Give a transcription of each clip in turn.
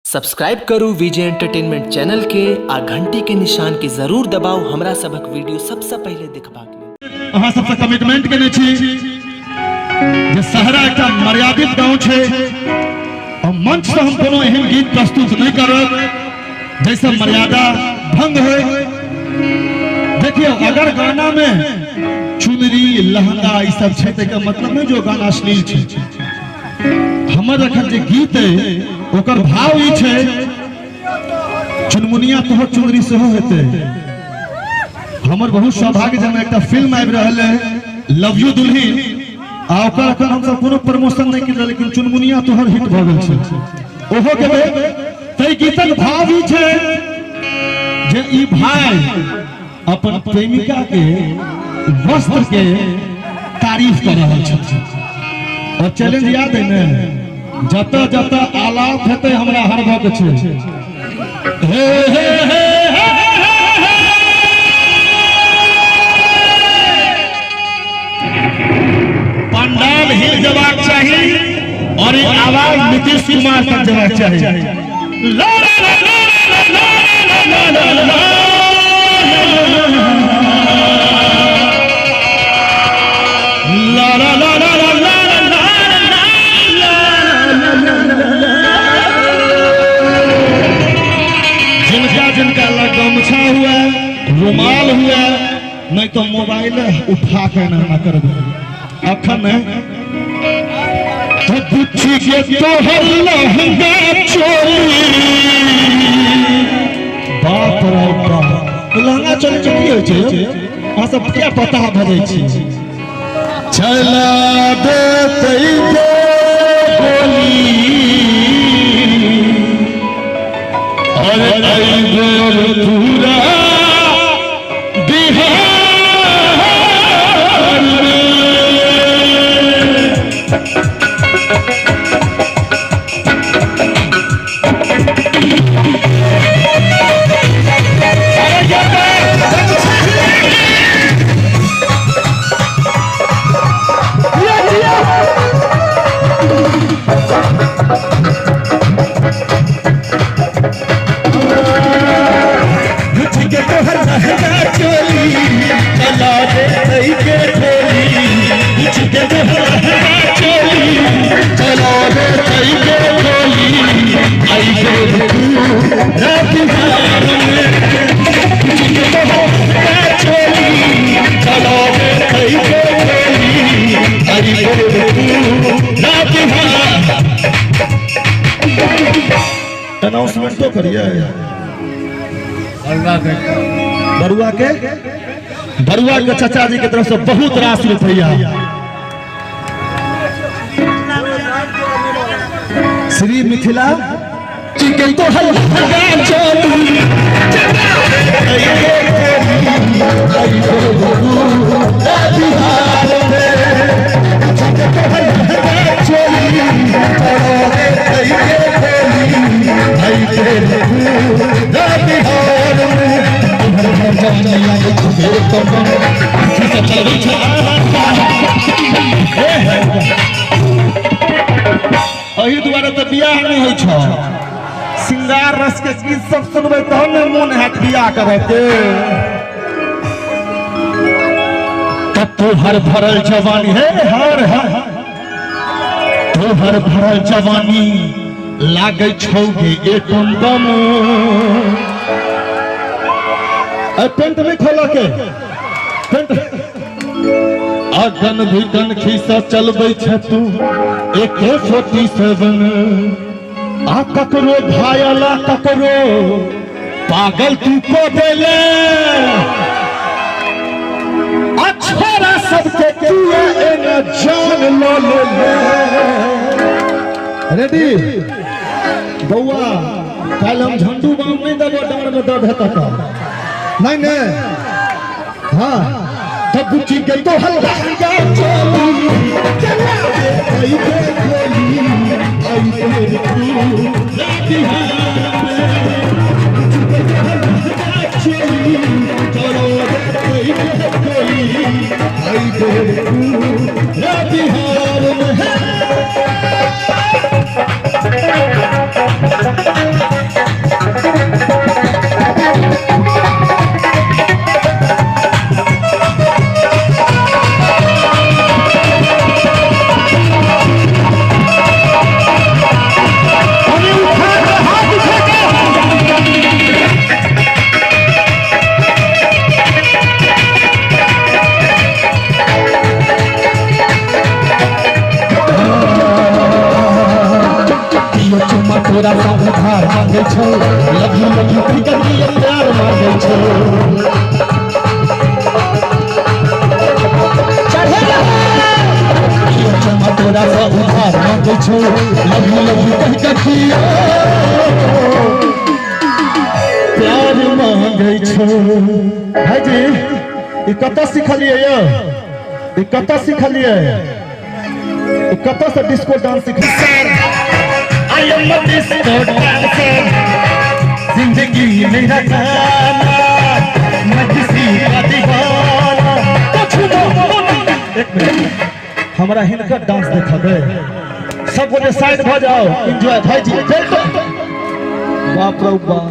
Subscribe करू विजय entertainment channel के आ घंटी के निशान के जरूर दबाउ हमरा सभक वीडियो सबसँ पहिले देखबाक लेल। अहाँ सबसँ कमिटमेंट केने छी जे सहरा एकटा मर्यादित गांव छै और मंच से हम कोनो एहन गीत प्रस्तुत नहीं करब जैसे मर्यादा भंग हो। देखियो अगर गाना में चुनरी लहंगा ई सब छै त मतलब नहीं जो गाना अश्लील छै। हमर अखन जे गीत है ओकर भाव ई छै चुनमुनिया तोहर चुनरी सेहो हेतै। हमर बहुत सौभाग्य जे एकटा फिल्म आबि रहल है लव you दुल्हिन आ ओकर अखन हमसब कोनो प्रमोशन नहीं केलियै लेकिन चुनमुनिया तोहर हिट भऽ गेल छै। ओहो के तै गीतक भाव ई छै जे ई भाई अपन प्रेमिका के वस्त्र के तारीफ कर रहल छथिन। और चैलेंज याद है ने, जतऽ जतऽ आलाप हेतै हमरा हरबऽ के छै। हे हे हे पंडाल हिल जबाक चाही और ये आवाज नीतीश कुमार तक जबाक चाही। ला ला ला ला ला ला ला ला ला ला ला ला ला ला ला ला। जिनका जिनका लग गमछा हुआ रुमाल हुआ नहीं तो मोबाइल उठा के ना कर दे। अखन तो बुच्ची के तोहर लहंगा चोली, बाप रे बाप, लहंगा चोली की होइ छै? अहाँ सब क्या पता भऽ जाइ छी। चला देतै गोली और अइबेर पूरा बिहार में। अनाउंसमेंट तो करिए। बरुआ के चाचा जी के तरफ से बहुत रास रुपया श्री मिथिला चिकन तो एहि दुआरे तो बियाह नहीं होइ छौ। सिंगार रस के गीत सब सुनबै तहन ने मोन हैत बियाह करे के। तोहर भरल जवानी हे हर हर तोहर भरल जवानी लागै छौ गे एटम बम। पेंट नहीं खोल के पेंट अगन भिगन खीसा चलबै छै तू AK-47 आ ककरो घायल आ ककरो पागल तू को देले। छोरा सबके किए एना जान लो ले ले। रेडी बउआ काल्हि हम झंडू बाम नहीं देबो डाँड़ में दर्द हेतौ तऽ नहीं नहीं। हाँ तब बुच्ची के तोहर लहंगा चोली चला दे गोली आई बिहार में। तोरा उधार मांगे छो, लव you कहि के किया प्यार मांगे छो। किया चुम्मा तोरा सँ उधार मांगे छो, लव you कहि के किया प्यार मांगे छो। भाईजी ई कतऽ सिखलियै यौ? ई कतऽ सिखलियै? ई कतऽ से डिस्को डांस सिखलियै? I am a disco dancer, जिंदगी मेरा गाना, मैं किसी का दीवाना। तो छुपो एक मिनट, हमरा हिनकर डांस देखबै। सब गोटे साइड भऽ जाओ, एंजॉय। भाईजी बाप रे बाप,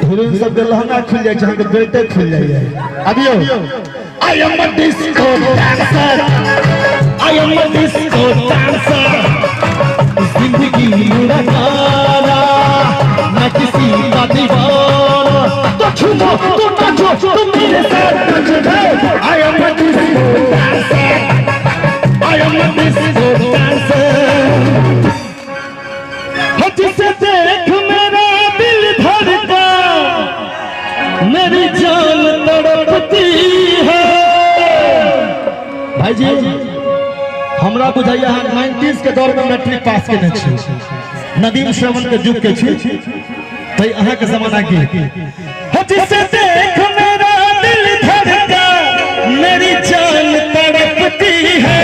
हीरोइन सब के लहंगा खुल जाइ छै, अहाँके बेल्टे खुल जाइए। अबियौ। I am a disco dancer, I am a disco dancer, जिंदगी मेरा गाना, मैं किसी का दीवाना। तो छुपो, तो नाचो, तुम मेरे साथ नाचो। I am a disco dancer, I am a disco dancer। हो जिसे देख मेरा दिल धड़का, मेरी जान तड़पती है। भाईजी हमरा बुझाइया अहाँ 90s के दौर में मैट्रिक पास केने छी, नदीम श्रवण के युग के छी, तै अहाँ के जमाना के। हो जिसे देख मेरा दिल धड़का, मेरी जान तड़पती है,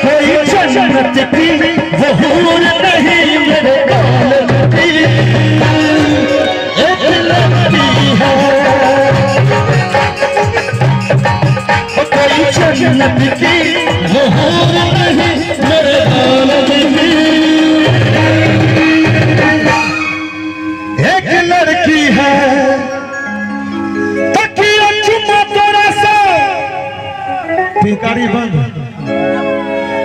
कोई जन्नत की वो हूर नहीं मेरे दौलत की एक लड़की है, कोई जन्नत की वो हूर नहीं मेरे दौलत की एक लड़की है। तकिया चुम्मा तोरा सा भिखारी बंद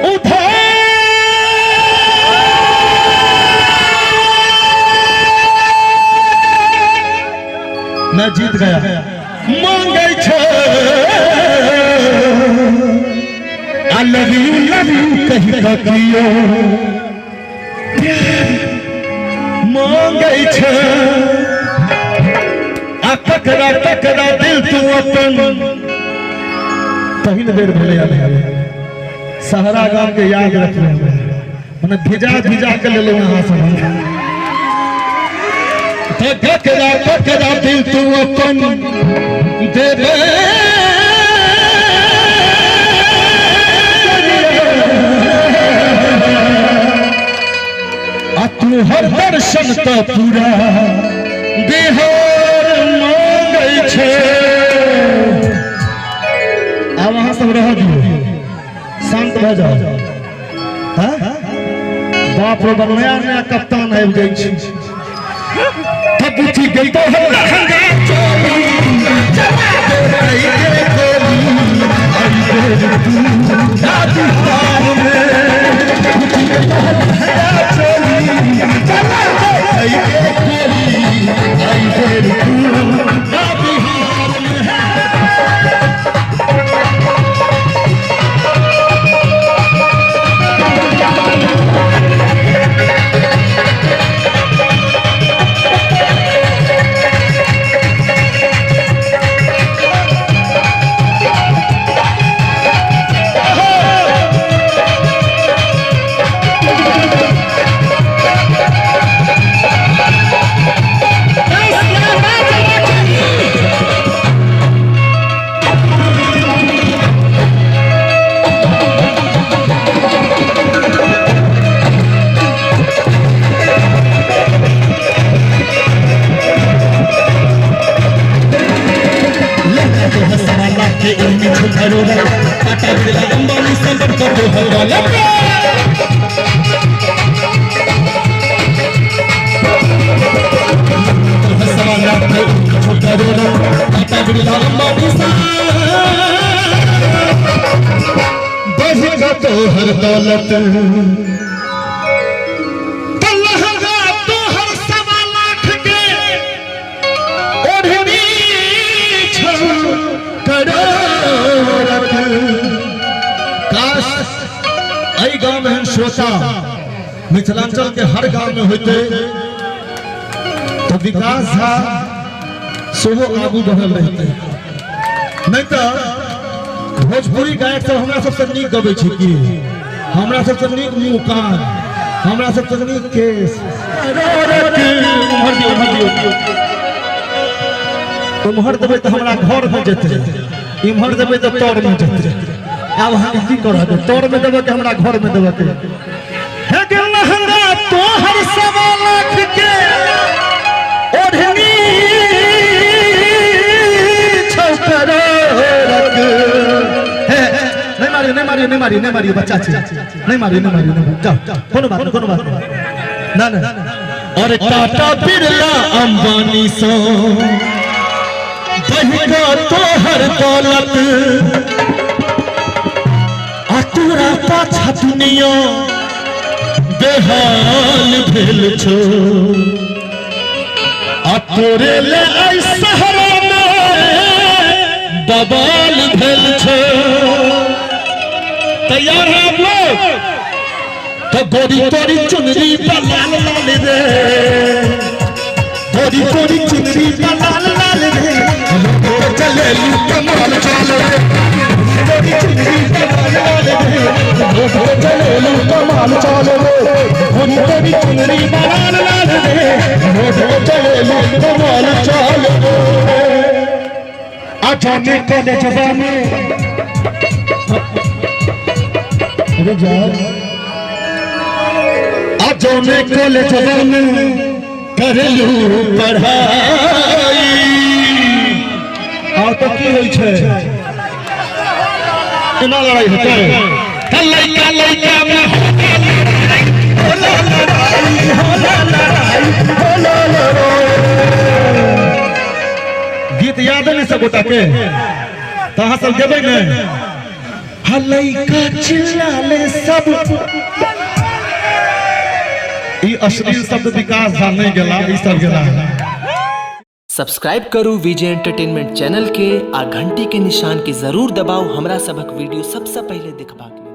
उधार मैं जीत गया। मांगे छो I love you कहि के कियो मांगे छो, आ तकरा तकरा दिल तू अपन। पहिल बेर भेलै सहरा गाम के याद रखने, मने भिजा भिजा के लेलहुँ अहाँ सब। तकरा तकरा दिल तू अपन देबे, आ तू हर दर्शन तो पूरा बिहार मांगे छे। आब अहाँ सब रह दियौ, शांत भऽ जाओ। हाँ? बाप रे बाप, नया नया कप्तान आबि जाइ छै। तब उठि गेल तोहर लहंगा चोली, चला दे के गोली, आई बेर तू बिहार में। उठि गेल तोहर लहंगा चोली, चला दे के गोली, आई बेर तू बिहार में। तोहर दौलत तोहर 1.25 लाख के ओढ़नी काश एहि गांव में एहन श्रोता मिथिलांचल के हर गांव में होते तो विकास झा सेहो आगू बढ़ल रहते। नहीं तो भोजपुरी गायक सब हमरा सबसे नीक गबै छै की, हमरा सबसे नीक मुँह कान, हमरा सबसे नीक केस। उम्हर देबै तऽ हमरा घर में जेतै, इम्हर देबै तऽ तर में जेतै। आब हम की करब, तर में देबै कि हमरा घर में देबै के? हे गे लहंगा तोहर 1.25 लाख के ओढ़नी छौकरो रख। हे नहीं मारियो, नहीं मारियो, नहीं मारियो, नहीं मारियो, बच्चा छै, नहीं मारियो, नहीं मारियो, नहीं, जाओ, कोनो बात नहीं, कोनो बात नहीं, ना ना। और टाटा बिरला अंबानी सो बहिका तोहर दौलत, आ तोरा पाछा दुनिया बेहाल भेल छो। आ तोरे ले ऐ सहरा में बवाल भेल छो। तैयार है आप लोग? तो गोरी तोरी चुनरी पर लाल लाल रे, गोरी तोरी चुनरी पर लाल लाल रे, चले लू कमाल चाल रे, गोरी चुनरी पर लाल लाल रे, चले लू कमाल चाल रे, गोरी तोरी चुनरी पर लाल लाल रे, चले लू कमाल चाल रे। आ जाने कॉलेज में, अरे जाओ, आ जाने कॉलेज में कर लू पढ़ाई। और तो की होइ छै, केना लड़ाई हेतै? लइका लइका में होला लड़ाई, होला लड़ाई, होला लड़ाई। गीत याद नहीं सब गोटा के, तो अहाँ सब गेबै ने? लइका चिल्लाले सब। ई अश्लील शब्द विकास झा नहीं गेला, ई सब गेला। सब्सक्राइब करू विजय एंटरटेनमेंट चैनल के आ घंटी के निशान के जरूर दबाऊ हमरा सबक वीडियो सबसे पहले देखबाक।